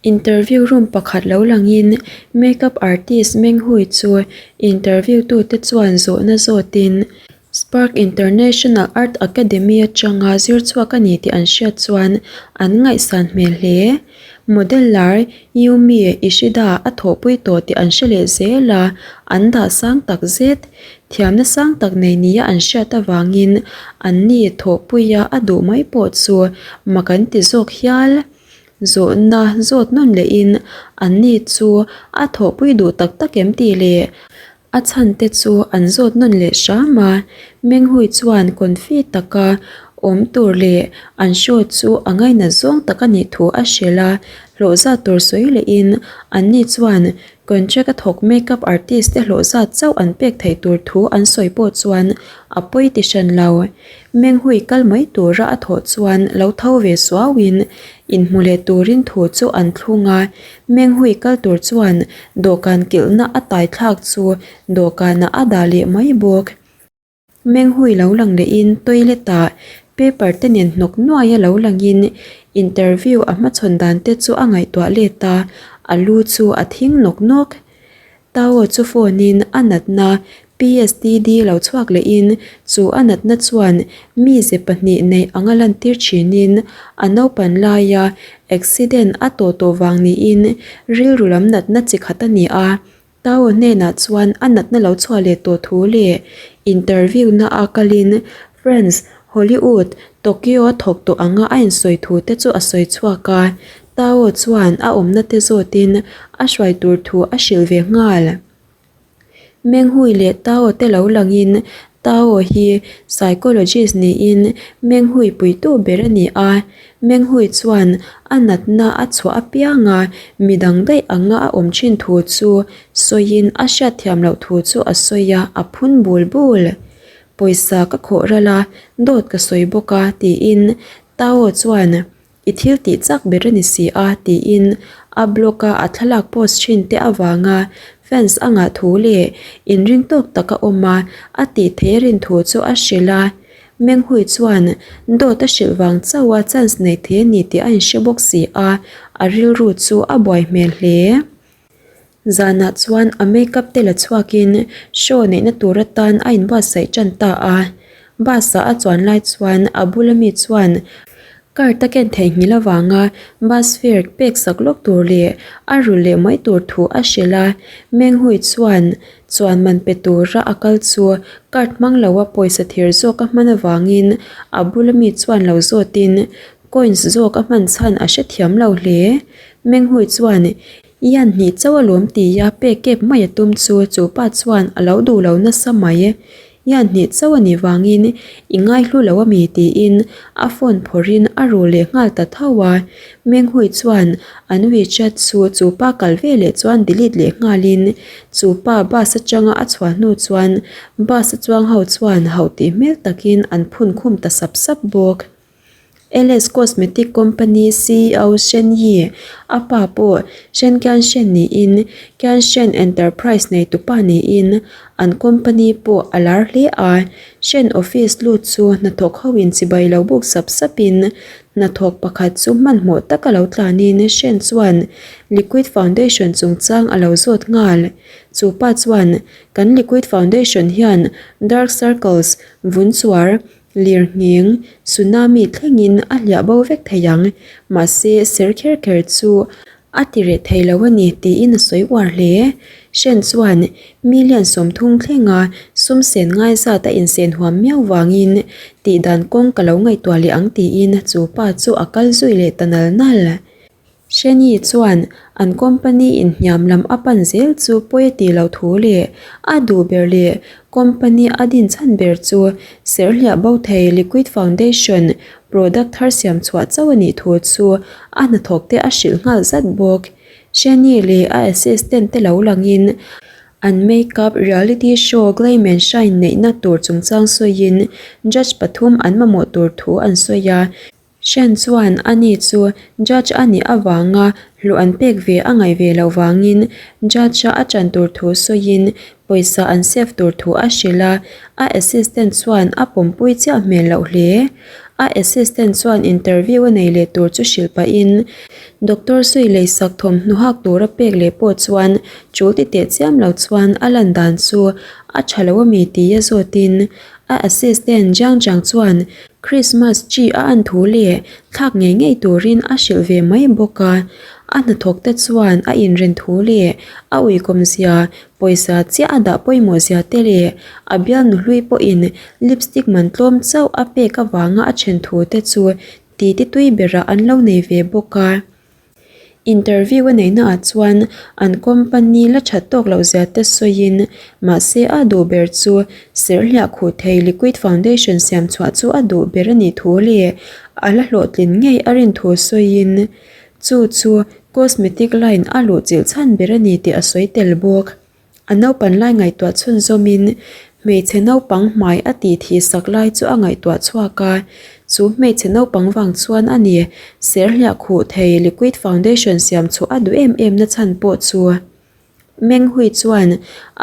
Interview room pakhat lo langin makeup artist Menghui chu interview tute chuan zawhna zawtin Spark International Art Academy atanga zir chhuak a ni tih an hriat chuan an ngaihsan hmel hle. Model lar Yumi Ishida a thawhpui tawh tih an hre leh zel a, an dah sang tak zet. Thiamna sang tak nei nia an hriat avangin anni thawhpuia a duh mai pawh chu mak an ti zawk hial. Zawhna zawt nawn lehin anni chu a thawhpui duh tak tak em tih leh a chhan te chu an zawt nawn leh hram a. Menghui chuan confi taka awm tur leh an show chu a ngainat zawng tak a nih thu a hrilh a, hlawh zat tur sawi lehin anni chuan Contract a thawk makeup artist te hlawh zat chauh an pek theih tur thu an sawi pawh chuan a pawi ti hran lo. Menghui kal mai tura a thawh chuan lo tho ve suauin inhmu leh turin thu chu an thlung a. Menghui kal tur chuan dawhkan kilhna a tai thlak chu dawhkanah a dah leh mai bawk. Menghui lo lang lehin toilet ah paper te nen hnawk nuai a lo langin interview a hmachhawn dan te chu a ngaihtuah let a, a lu chu a thing nawk nawk. Tao chu phone in a natna PSTD lo chhuak lehin chu a natna chuan mize pahnih neih anga lantir thinin a naupan laia accident a tawh tawh vang niin rilru lam natna chi khat a ni a. Tao hnenah chuan a natna lo chhuah leh tawh thu leh interview na a kalin France, Hollywood, Tokyo a thawk tawh anga a insawi thu te chu a sawi chhuak a. Tao chuan a awmna te zawtin a hruai tur thu a hrilh ve nghal. Menghui leh Tao te lo langin Tao hi psychologist niin Menghui puitu ber a ni a. Menghui chuan a natna a chhuah apianga midang daih anga a awm thin thu chu sawiin a hriatthiam loh thu chu a sawi a, a phun bul bul. Pawisa ka khawh ral a, dawt ka sawi bawk a, tiin Tao chuan I thil tih chak ber a ni si a, tiin a blog-a a thlalak post thin te avanga fans a ngah thu leh inring tawk taka awm a, a tih theih a rin thu chu a hrilh a. Menghui chuan dawt a hrilh vang chauh a chance nei thei a ni tih a inhre bawk si a, a rilru chu a buai hmel hle. Zanah chuan a makeup te la chhuakin show neihna tur atan a inbuatsaih tan ta a. Bus ah a chuan lai chuan a bula mi chuan card a ken theihnghilh avanga bus fare pek sak lawk tur leh a rulh leh mai tur thu a hrilh a. Menghui chuan chuan man pe tura a kal chu card hmang loa pawisa thir zawk a hman avangin a bula mi chuan lo zawtin coins zawk a hman chhan a hrethiam lo hle. Menghui chuan Ian hnih chauh alawm tia pek kep mai a tum chu chu pa chuan a lo duh lo nasa mai. Ian hnih chauh a nih vangin i ngaihlu lo a mi tiin a phone phawrhin a ru leh nghal ta tho a. Menghui chuan an WeChat chu chu pa kal ve leh chuan delete leh nghalin chu pa bus atanga a chhuah hnu chuan bus a chuang ho chuan hauh tih hmel takin an phun khum ta sap sap bawk. LS Cosmetic Company ceo Shen Yi, a pa pawh Shen Qianshen niin Qianshen Enterprise neitupa niin an company pawh a lar hle a. Shen office lut chu hnathawk ho in chibai lo buk sap sapin hnathawk pakhat chu hmanhmawh taka lo tlanin Shen chuan liquid foundation chungchang a lo zawt nghal. Chu pa chuan kan liquid foundation hian dark circles, vun chuar, Lirnghing, tsunami thlengin a hliah bo vek thei ang, mahse ser kher kher chu a ti reh thei lo a ni tiin a sawi uar hle. Shen chuan million 30 thlenga sum sen ngai zat a insen huam miau vangin tih dan kawng ka lo ngaihtuah leh ang tiin chu pa chu a kal zui leh ta nal nal. Shani chuan an company in hniam lam a pan zel chu pawi a tih loh thu leh a duh ber leh company a din chhan ber chu serhliah bo thei liquid foundation product thar siam chhuah chauh a nih thu chu a hnathawk te a hrilh nghal zat bawk. Shani leh a assistant te lo langin an makeup reality show Glam and Shine neihna tur chungchang sawiin judge pathum an mamawh tur thu an sawi a. Shen chuan ani chu judge a nih avanga hlawh an pek ve a ngaih ve loh vangin judge-a a chan tur thu sawiin pawisa an save tur thu a hrilh a, a assistant chuan a pawmpui chiah hmel loh hle. A assistant chuan interview a nei leh tur chu hrilh pahin Doctor Sui leisak thawmhnaw hak tura pek leh pawh chuan tul ti teh chiam lo chuan a lan dan chu a tha lo a mi tia zawtin a assistant Jiang Jiang chuan Christmas tree a an thu leh thlak ngei ngei turin a hrilh ve mai bawk a. A hnathawk te chuan a inren thu leh a uikawm zia pawisa chiah a dah pawimawh zia te leh a bialnu hlui pawhin lipstick man tlawm chauh a pek avanga a then thu te chu titi tui berah an lo nei ve bawk a. Interview a neihna ah chuan an company la that tawk loh zia te sawiin mahse a duh ber chu serhliah khuh thei liquid foundation siam chhuah chu a duh ber a nih thu leh a la hlawhtlin ngei a rin thu sawiin chu chu cosmetic line a luhchilh chhan ber a ni tih a sawi tel bawk. A naupan lai ngaihtuah chhunzawmin hmeichhe naupang hmai a tih thih sak lai chu a ngaihtuah chhuak a, chu hmeichhe naupang vang chuan a ni serhliah khuh thei liquid foundation siam chhuah a duh em em na chhan pawh chu Menghui chuan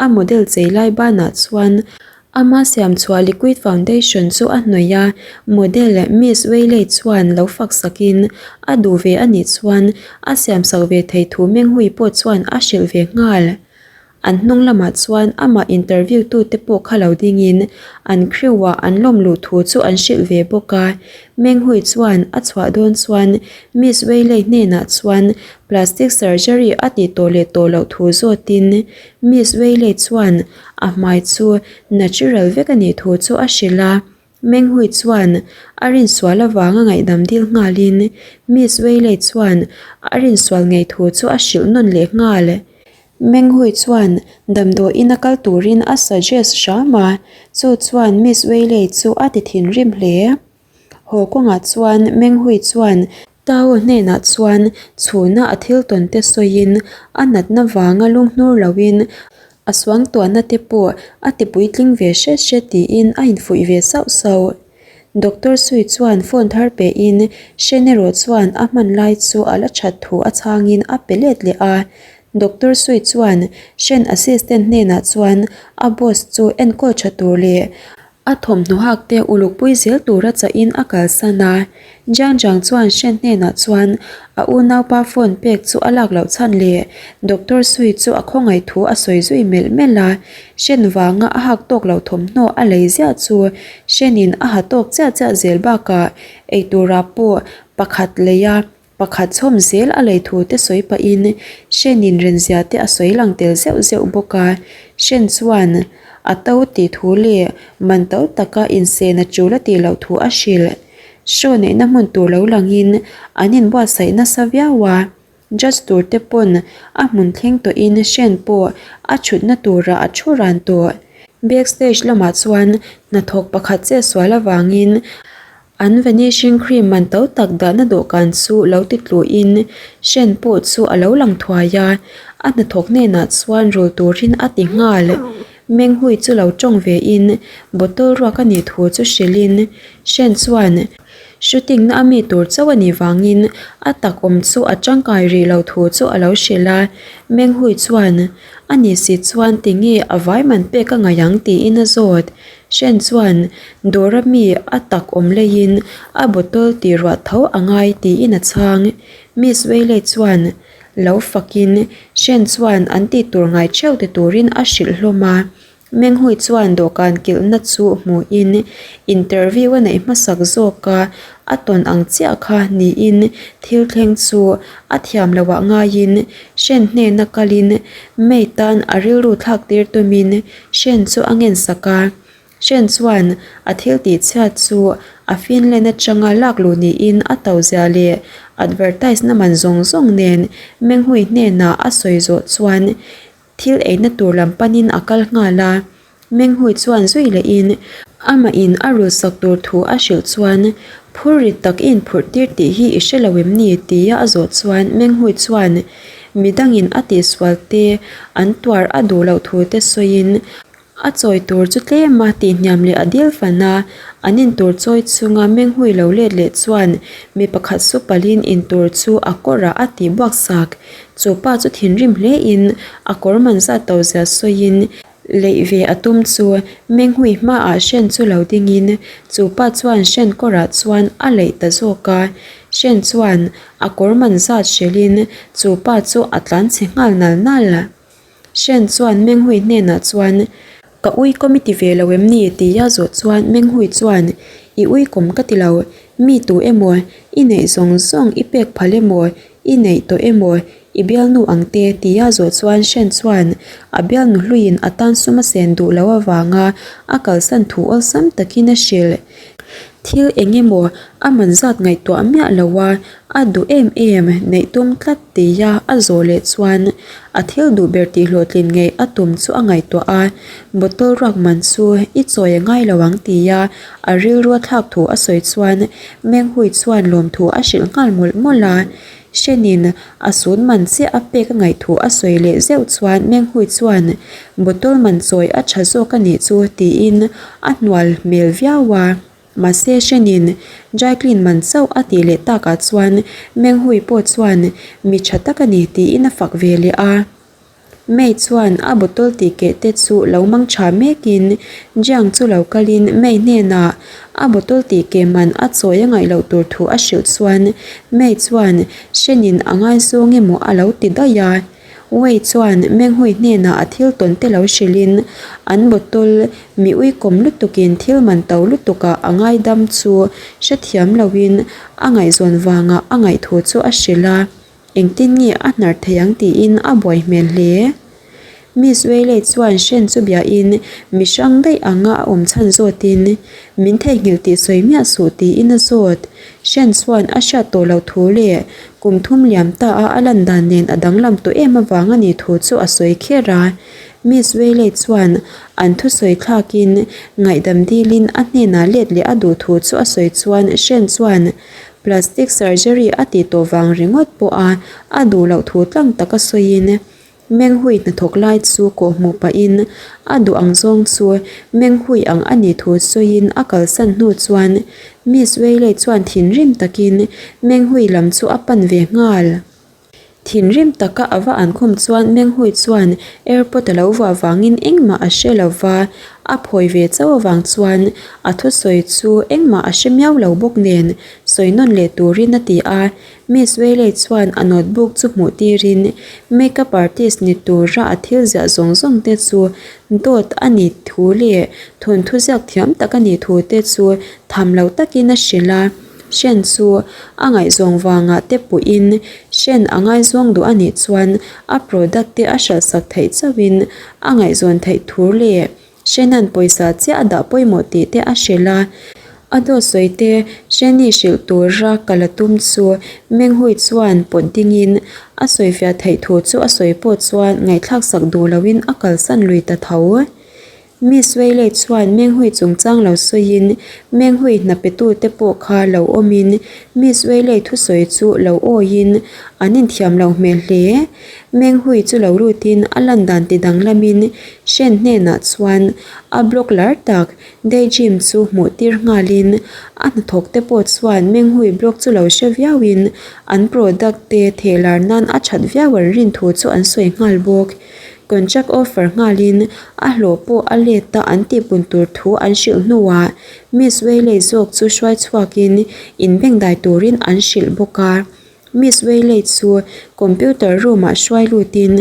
a model chei lai banah chuan Ama siam chhuah liquid foundation chu a hnawih a, model Miss Weilei chuan lo fak sakin a duh ve a nih chuan a siam sak ve thei thu Menghui pawh chuan a hrilh ve nghal. An hnung lamah chuan amah interview tute pawh kha lo dingin an crew ah an lawm luh thu chu an hrilh ve bawk a. Menghui chuan a chhuah dawn chuan Miss Weilei hnenah chuan plastic surgery a tih tawh leh tawh loh thu zawtin Miss Weilei chuan A hmai chu natural vek a nih thu chu a hrilh a, Menghui chuan a rinsual avanga ngaihdam dil nghalin Miss Weilei chuan a rinsual ngei thu chu a hrilh nawn leh nghal. Menghui chuan damdawiin a kal turin a suggest hram a, chu chuan Miss Weilei chu a ti thinrim hle. Haw kawngah chuan Menghui chuan Tao hnenah chuan chhuna a thil tawn te sawiin a natna vanga lunghnur loin a suangtuahna te pawh a ti puitling ve hret hret tiin a infuih ve sauh sauh. Doctor Sui chuan phone thar pehin Shen erawh chuan a hman lai chu a la that thu a chhangin a pe let leh a. Doctor Sui chuan Shen assistant hnenah chuan a boss chu enkawl tha tur leh A thawmhnaw hak te uluk pui zel tura chahin a kalsan a. Jiang Jiang chuan Shen hnenah chuan a unaupa phone pek chu a lak loh chhan leh Doctor Sui chu a khawngaih thu a sawi zui melh melh a. Shen vanga a hak tawk loh thawmhnaw a lei ziah chu Shen in a ha tawk chiah chiah zel bakah eiturah pawh pakhat lei a Pakhat chhawm zel a lei thu te sawi pahin Shen in renzia te a sawi lang tel zeuh zeuh bawk a. Shen chuan a to tih thu leh man to taka insen a tul a tih loh thu a hrilh. Show neihna hmun tur lo langin an inbuatsaih nasa viau a. Judge tur te pawn a hmun thleng tawhin Shen pawh a thutna turah a thu ran tawh. Backstage lamah chuan hnathawk pakhat chetsual avangin An vanishing cream man to tak dahna dawhkan chu lo ti tluhin Shen pawh chu a lo lang thuai a, a hnathawk hnenah chuan rul turin a ti nghal. Menghui chu lo tawng vein bottle ruak a nih thu chu hrilhin Shen chuan shooting na a mi tur chauh a nih vangin a tak awm chu a tangkai rih lo thu chu a lo hrilh a, Menghui chuan a ni si chuan tinge a vai man pek a ngaih ang tiin a zawt. Shen chuan dawra mi a tak awm leiin a bottle tih ruah tho a ngai tiin a chhang. Miss Weiley chuan lo fakin Shen chuan an tih tur ngai theuh ti turin a hrilh hlawm a. Menghui chuan dawhkan kilhna chu hmuhin interview a neih hmasak zawk a, a tawn ang chiah kha niin thil thleng chu a thiam loh ah ngaiin Shen hnena kalin May tan a rilru thlak tir tumin Shen chu a ngen sak a, Shen chuan a thil tih chhiat chu a Finland atanga lak luh niin a to zia leh advertise na man zawng zawng nen Menghui hnenah a sawi zawh chuan thil eina tur lam panin a kal nghal a. Menghui chuan zui lehin amah in a rul sak tur thu a hrilh chuan phur rit tak i inphurh tir tih hi i hre lo em ni? tia a zawh chuan Menghui chuan Midangin a tihsual te, an tuar a duh loh thu te sawiin a chawi tur chu tlem a tihhniam leh a dil fan a, an intur chawi chunga menghui lo let leh chuan mi pakhat su palhin intur chu a kawrah a tih buak sak. Chu pa chu thinrim hlein a kawr man zat to zia sawiin leih ve a tum chu menghui hmaah hren chu lo dingin chu pa chuan hren kawrah chuan a leih ta zawk a. Shen chuan a kawr man zat hrilhin chu pa chu a tlan chhe nghal nal nal. Shen chuan Menghui hnenah chuan, Ka ui kawm i ti ve lo em ni? tia zawh chuan Menghui chuan, I ui kawm ka ti lo, mi tu emaw i neih zawng zawng i pek phal emaw i neih tawh emaw i bialnu ang te? tia zawh chuan Shen chuan a bialnu hluiin a tan sum a sen duh loh avanga a kalsan thu awlsam takin a hrilh. Thil eng emaw a man zat ngaihtuah miah lo a, a duh em em neih tum tlat tia a zawh leh chuan a thil duh ber tih hlawhtlin ngei a tum chu a ngaihtuah a, bottle ruak man chu i chawi a ngai lo ang tia a rilru a thlak thu a sawi chuan Menghui chuan lawmthu a hrilh nghal mawlh mawlh a, Hrenin a sun man chiah a pek a ngaih thu a sawi leh zeuh chuan Menghui chuan bottle man chawi a tha zawk a nih chu tiin a hnual hmel viau a. Mahse Hrenin dry clean man chauh a tih leh takah chuan Menghui pawh chuan mi tha tak a ni tiin a fak ve leh a. May chuan a bottle tih keh te chu lo mang tha mekin Jiang chu lo kalin May hnenah a bottle tih keh man a chawi a ngaih loh tur thu a hrilh chuan May chuan Hrenin a ngaizawng emaw a lo ti daih a. Wei chuan Menghui hnenah a thil tawn te lo hrilhin an bottle mi uikawm lutukin thil man to lutukah a ngaidam chu hrethiam loin a ngaihzawn vangah a ngaih thu chu a hrilh a. Engtin nge a hnar thei ang tiin a buai hmel hle. Miss Weiley chuan Shen chu biain mi hrang daih anga a awm chhan zawtin min theihnghilh tih sawi miah suh tiin a zawt. Shen chuan a hriat tawh loh thu leh kum thum liam ta a a lan dan nen a danglam tawh em avang a nih thu chu a sawi kher a. Miss Weiley chuan an thusawi thlakin ngaihdam dilin a hnenah let leh a duh thu chu a sawi chuan Shen chuan Plastic surgery a tih tawh vang ringawt pawha a duh loh thu tlang taka sawiin Menghui hnathawk lai chu kawhhmuh pahin a duh ang zawng chu Menghui ang a nih thu sawiin a kalsan hnu chuan Miss Weilei chuan thinrim takin Menghui lam chu a pan ve nghal. Thinrim taka a va an khum chuan Menghui chuan airport a lo vuah vangin engmah a hre lo va, a phawi ve chauh avang chuan a thusawi chu engmah a hre miau lo bawk nen sawi nawn leh turin a ti a. Miss Weilei chuan a notebook chu hmuh tirin makeup artist ni tura a thil ziah zawng zawng te chu dawt a nih thu leh thawnthu ziak thiam tak a nih thu te chu tham lo takin a hrilh a. Hren chu a ngaihzawng vangah te puhin hren a ngaizawng duh a nih chuan a product te a hralhsak theih chauhin a ngaihzawn theih thur leh hrenan pawisa chiah a dah pawimawh tih te a hrilh a. A dawt sawi te hreni hrilh tura kal a tum chu Menghui chuan pawt dingin a sawifiah theih thu chu a sawi pawh chuan ngaihthlak sak duh loin a kalsan lui ta tho. Miss Weilei chuan Menghui chungchang lo sawiin Menghui hna petute pawh kha lo awmin Miss Weilei thusawi chu lo awiin an inthiam lo hmel hle. Menghui chu lo lutin a lan dan ti danglamin Shen hnenah chuan a blog lar tak Daydream chu hmuh tir nghalin a hnathawk te pawh chuan Menghui blog chu lo hre viauin an product te thehlar nan a that viau an rin thu chu an sawi nghal bawk. Contract offer nghalin a hlawh pawh a let a an tihpun tur thu an hrilh hnuah Miss Weilei zawk chu hruai chhuakin inbengdai turin an hrilh bawk a. Miss Weilei chu computer room ah hruai lutin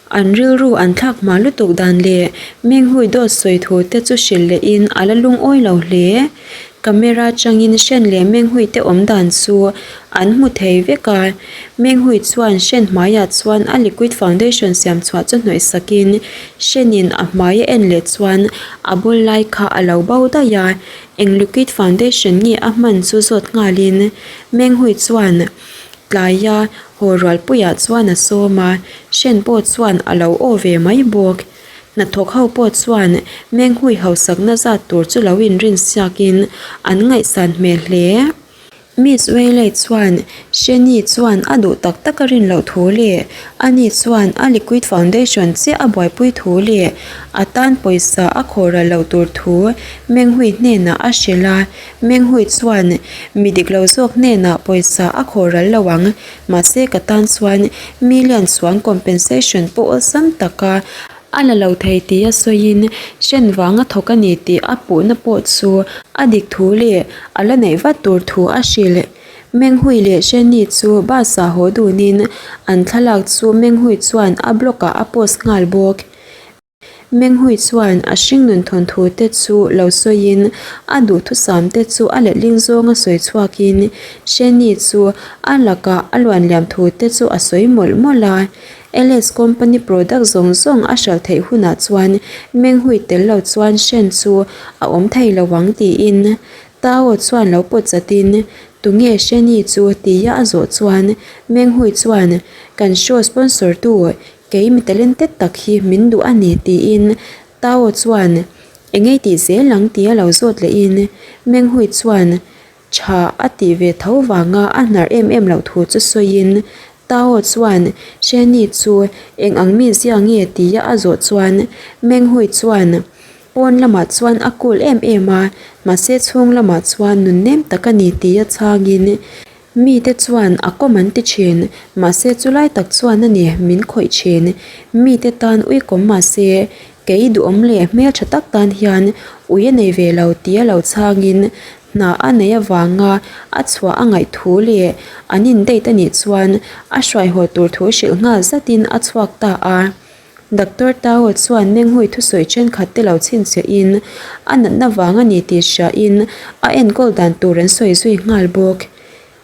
an rilru an thlak hma lutuk dan leh Menghui dawt sawi thu te chu hrilh lehin a la lungawi lo hle. Camera changin Shen leh Menghui te awm dan chu an hmu thei vek a, Menghui chuan Shen hmaiah chuan a liquid foundation siam chhuah chu hnawih sakin Shen in a hmai a en leh chuan a bul lai kha a lo bo daih a, eng liquid foundation nge a hman chu zawt nghalin Menghui chuan tlaia haw rualpuiah chuan a sawm a, Shen pawh chuan a lo aw ve mai bawk. Hnathawk ho pawh chuan Menghui hausakna zat tur chu lo inrin siakin an ngaihsan hmel hle. Miss Weilei chuan Sheni chuan a duh tak tak a rin loh thu leh ani chuan a liquid foundation chiah a buaipui thu leh a tan pawisa a khawhral loh tur thu Menghui hnenah a hrilh a. Menghui chuan mi dik lo zawk hnenah pawisa a khawhral lo ang, Mahse ka tan chuan million chuang compensation pawh awlsam taka a la lo thei tia sawiin hren vanga thawk a ni tih a puhna pawh chu a dik thu leh a la neih vat tur thu a hrilh. Menghui leh Sheni chu bus ah haw dunin an thlalak chu Menghui chuan a blog ah a post nghal bawk. Menghui chuan a hringnun thawnthu te chu lo sawiin a duhthusam te chu a letling zawnga sawi chhuakin Sheni chu a lakah a luanliam thu te chu a sawi mawlh mawlh a. LS company product zawng zawng a hralh theih hunah chuan Menghui tel lo chuan Shen chu a awm thei lo ang tiin Tao chuan lo pawt chatin Tunge Sheni chu tia a zawh chuan Menghui chuan Kan show sponsor tu Kei mi talented tak hi min duh a ni tiin Tao chuan engei tih zel ang tia lo zawt lehin Menghui chuan tha a tih ve tho vanga a hnar em em loh thu chu sawiin Tao chuan Sheni chu eng ang mi zia nge tia a zawh chuan Menghui chuan pawn lamah chuan a cool em em a mahse chhung lamah chuan nunnem tak a ni tia chhangin Mite chuan a kawm an ti thin, mahse chulai tak chuan a ni min khawih thin. Mite tan ui kawm mahse kei duhawm leh hmeltha tak tan hian ui a nei ve lo tia lo chhangin hna a neih avanga a chhuah a ngaih thu leh an in date a nih chuan a hruaihaw tur thu hrilh nghal zatin a chhuak ta a. Doctor Tao chuan Menghui thusawi thenkhat te lo chhinchhiah in a natna vang a ni tih hria in a enkawl dan tur an sawi zui nghal bawk.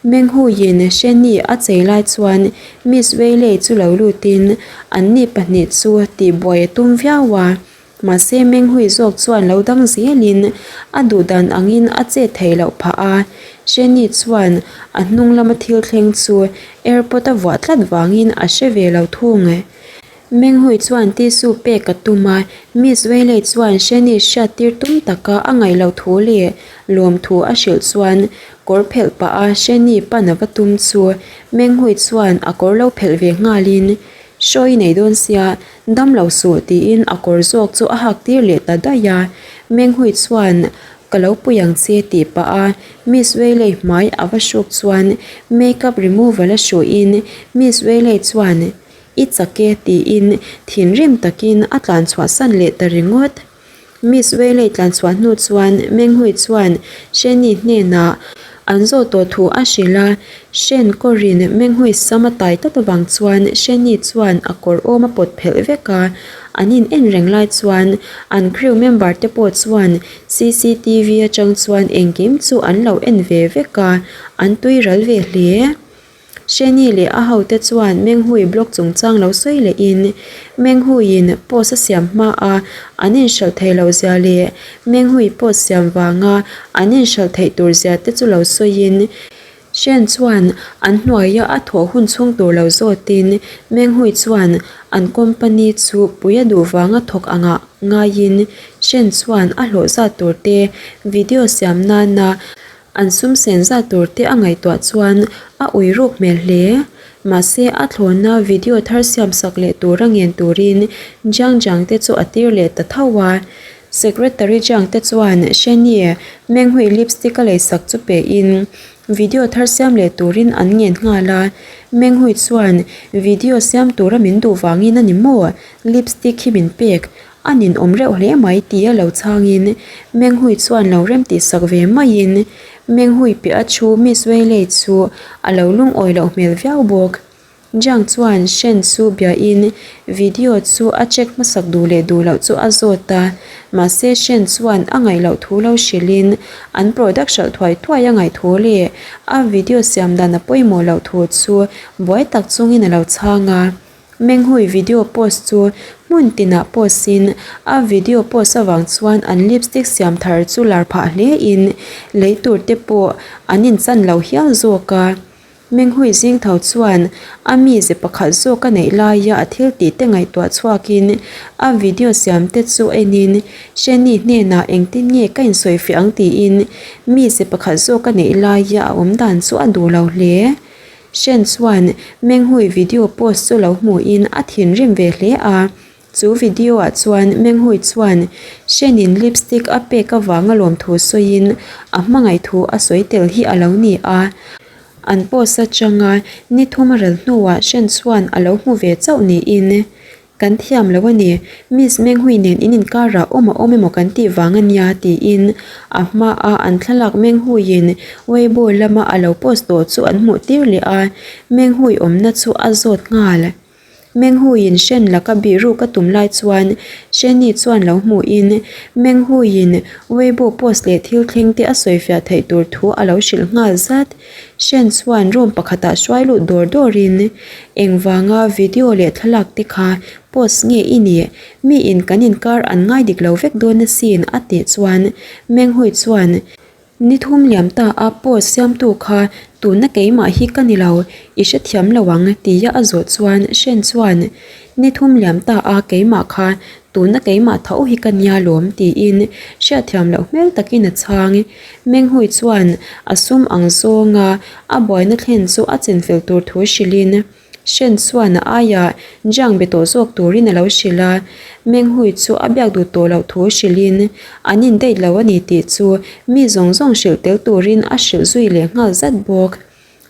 Menghuiin Sheni a chei lai chuan Miss Weilei chu lo lut in an ni pahnih chu tihbuai a tum viau a. Mahse Menghui zawk chuan lo dang zel in a duh dan ang in a chet theih loh phah a. Sheni chuan a hnung lama thil thleng chu airport a vuah tlat vangin a hre ve lo thung. Menghui chuan tissue pek a tum a, Miss Weilei chuan Shani hriat tir tum taka a ngaih loh thu leh lawm thu a hrilh chuan kawr phelh pah a Shani pan a va tum chu Menghui chuan a kawr lo phelh ve nghalin Show i nei dawn sia, dam lo suh tiin a kawr zawk chu a hak tir leh ta daih a. Menghui chuan Ka lo pui ang che tih pah a Miss Weilei hmai a va hruk chuan makeup removal a hruhin Miss Weilei chuan I chak e tiin thinrim takin a tlan chhuahsan leh ta ringawt. Miss Weilei tlan chhuah hnu chuan Menghui chuan Sheni hnenah an zawh tawh thu a hrilh a, Shen kawrin Menghui sam a tai tlat avang chuan Sheni chuan a kawr awm a pawt phelh vek a, an in en reng lai chuan an crew member te pawh chuan cctv atang chuan engkim chu an lo en ve vek a, an tui ral ve hle. Sheni leh a hote chuan Menghui blog chungchang lo sawi lehin Menghuiin post a siam hma a an inhralh theih loh zia leh Menghui post siam vanga an inhralh theih tur zia te chu lo sawiin Shen chuan an hnuaia a thawh hun chhung tur lo zawtin Menghui chuan an company chu pui a duh vanga thawk angah ngaiin Shen chuan a hlawh zat tur te video siam nana An sum sen zat tur te a ngaihtuah chuan a ui ruk hmel hle. Mahse a thlawna video thar siam sak leh tura ngen turin Jiang Jiang te chu a tir leh ta tho a. Secretary Jiang te chuan Sheni Menghui lipstick a leisak chu pe in video thar siam leh turin an ngen nghal a. Menghui chuan video siam tura min duh vangin a ni maw lipstick hi min pek A ninawm reuh hle mai tia lo chhangin Menghui chuan lo rem tih sak ve maiin Menghui piah a thu Miss Weilei chu a lo lungawi loh hmel viau bawk. Jiang chuan Shen chu biain video chu a check hmasak duh leh duh loh chu a zawt a, mahse Shen chuan a ngaih loh thu lo hrilhin an product hralh thuai thuai a ngaih thu leh a video siam dan a pawimawh loh thu chu buai tak chungin a lo chhang a. Menghui video post chu hmun tinah post in a video post avang chuan an lipstick siam thar chu lar phah hle in lei tur te pawh an inchan lo hial zawk a. Menghui zing tho chuan a mize pakhat zawk a neih laia a thil tih te ngaihtuah chhuak in a video siam te chu en in Sheni hnenah engtin nge ka insawifiah ang tiin mize pakhat zawk a neih laia a awm dan chu a duh lo hle. Shen chuan Menghui video post chu lo hmuhin a thinrim ve hle a. Chu video ah chuan Menghui chuan Shen-in lipstick a pek avanga lawmthu sawiin a hmangaih thu a sawi tel hi a lo ni a. An post atanga ni thum a ral hnuah Shen chuan a lo hmu ve chauh niin. Kan thiam lo a ni, Miss Menghui nen in inkarah awm a awm emaw kan tih vang a nia tiin a hmaa an thlalak Menghuiin Weibo lama a lo post tawh chu an hmuh tir leh a, Menghui awmna chu a zawt nghal. Menghuiin Shen laka bihruk a tum lai chuan Sheni chuan lo hmuhin Menghuiin Weibo post leh thil thleng te a sawifiah theih tur thu a lo hrilh nghal zat. Shen chuan room pakhatah hruai lut dawr dawrin engvanga video leh thlalak te kha post nge i nih? Mi in kan inkar an ngai dik lo vek dawn asin a tih chuan Menghui chuan Ni thum liam ta a post siamtu kha tuna keimah hi ka ni lo, i hrethiam lo ang tia a zawh chuan Shen chuan Ni thum liam ta a keimah kha tuna keimah tho hi ka nia lawm tiin hriatthiam loh hmel takin a chhang. Menghui chuan a sum ang zawnga a buaina thlen chu a chinfel tur thu hrilhin Shen chuan a aiah Jiang be tawh zawk turin a lo hrilh a, Menghui chu a biak duh tawh loh thu hrilhin an in date lo a ni tih chu mi zawng zawng hrilh tel turin a hrilh zui leh nghal zat bawk.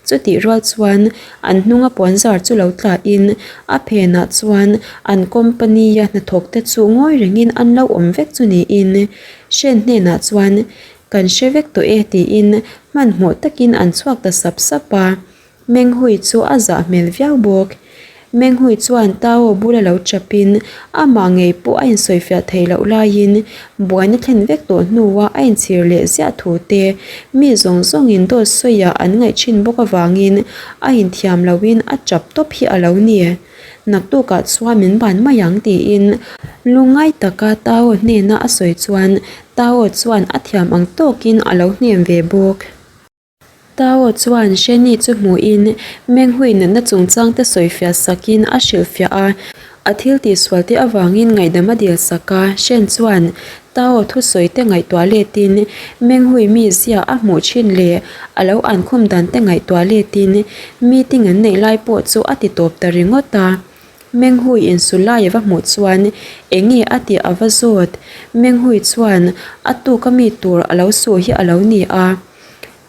Chutih rual chuan an hnunga puanzar chu lo tlahin a phenah chuan an company-a hnathawk te chu ngawi rengin an lo awm vek chu niin Shen hnenah chuan Kan hre vek tawh e tiin hmanhmawh takin an chhuak ta sap sap a. Menghui chu a zah hmel viau bawk. Menghui chuan Tao bula lo chapin amah ngei pawh a insawifiah theih loh laiin buaina thlen vek tawh hnua a inchhir leh ziah thu te mi zawng zawngin dawt sawiah an ngaih thin bawk avangin a inthiam loin a chap tawp hi a lo ni. Naktukah chuan min ban mai ang tiin lungngai taka Tao hnena a sawi chuan Tao chuan a thiam ang tawkin a lo hnem ve bawk. Tao chuan Sheni chu hmuhin Menghui natna chungchang te sawifiah sakin a hrilhfiah a, a thil tihsual te avangin ngaihdam a dil sak a. Shen chuan Tao thusawi te ngaihtuah letin Menghui mizia a hmuh thin leh a lo ankhum dan te ngaihtuah letin meeting an neih lai pawh chu a ti tawp ta ringawt a. Menghui insulai a va hmuh chuan enge a tih a va zawt. Menghui chuan a tuk a mi tur a lo suh hi a lo ni a.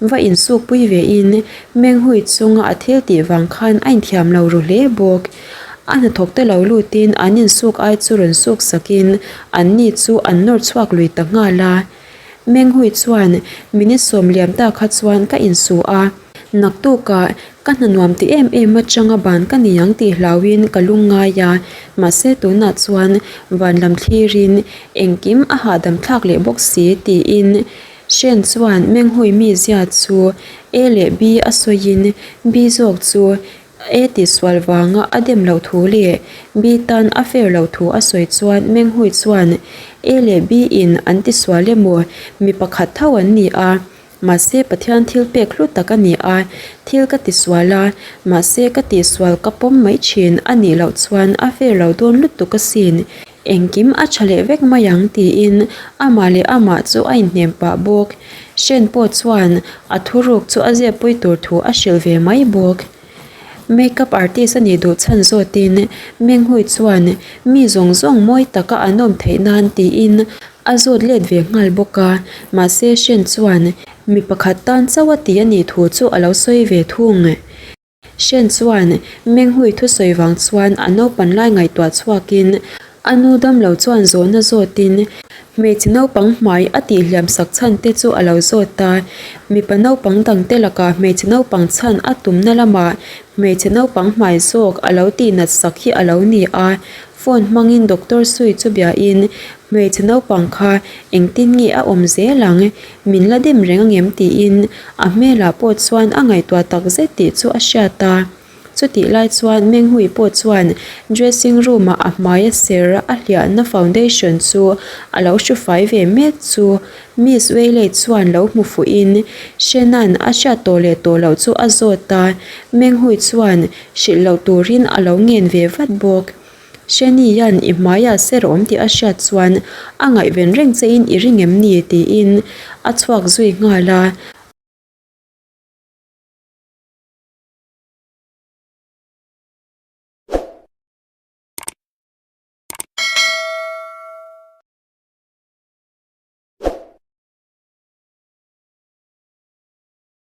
Va insukpui ve in Menghui chunga a thil tih vang khan a inthiam lo ru hle bawk. A hnathawk te lo lutin an insuk ai chu rawn suk sakin an ni chu an nawr chhuak lui ta nghal a. Menghui chuan minute 90 ta kha chuan ka insu a, naktukah ka hna nuam ti em em atanga ban ka ni ang tih hlauhin ka lung ngai a, mahse tunah chuan van lam thlirin engkim a hahdam thlak leh bawk si tiin Shen chuan Menghui mizia chu A leh B a sawiin B zawk chu A tihsual vanga a dem loh thu leh B tan a fair loh thu a sawi chuan Menghui chuan A leh B in an tisual emaw mi pakhat tho an ni a, mahse Pathian thil pek hlu tak a ni a, thil ka tisual a, mahse ka tihsual ka pawm mai thin a nih loh chuan a fair lo dawn lutuk asin. Engkim a tha leh vek mai ang tiin amah leh amah chu a inhnem pah bawk. Shen pawh chuan a thuruk chu a zep pui tur thu a hrilh ve mai bawk. Makeup artist a nih duh chhan zawtin Menghui chuan mi zawng zawng mawi taka an awm theih nan tiin a zawt let ve nghal bawk a. Mahse Shen chuan mi pakhat tan chauh a ti a nih thu chu a lo sawi ve thung. Shen chuan Menghui thusawi vang chuan a naupan lai ngaihtuah chhuakin a nu damlo chuan zawhna zawtin hmeichhe naupang hmai a tihhliam sak chhan te chu a lo zawt a. Mipa naupang dangte lakah hmeichhe naupang chhan a tumna lamah hmeichhe naupang hmai zawk a lo tihnat sak hi a lo ni a. Phone hmangin Doctor Sui chu biain hmeichhe naupang kha engtin nge a awm zel ang? Min la dem reng angem tiin a hmelah pawh chuan a ngaihtuah tak zet tih chu a hriat a. Chutih lai chuan Menghui pawh chuan dressing room ah a hmai a ser a hliahna foundation chu a lo hru fai ve mek chu Miss Weilei chuan lo hmu fuhin Shenan a hriat tawh leh tawh loh chu a zawt a, Menghui chuan hrilh loh turin a lo ngen ve vat bawk. Sheni-a'n i hmaiah ser awm tih a hriat chuan a ngaihven reng chein i ring em ni? tiin a chhuak zui nghal a.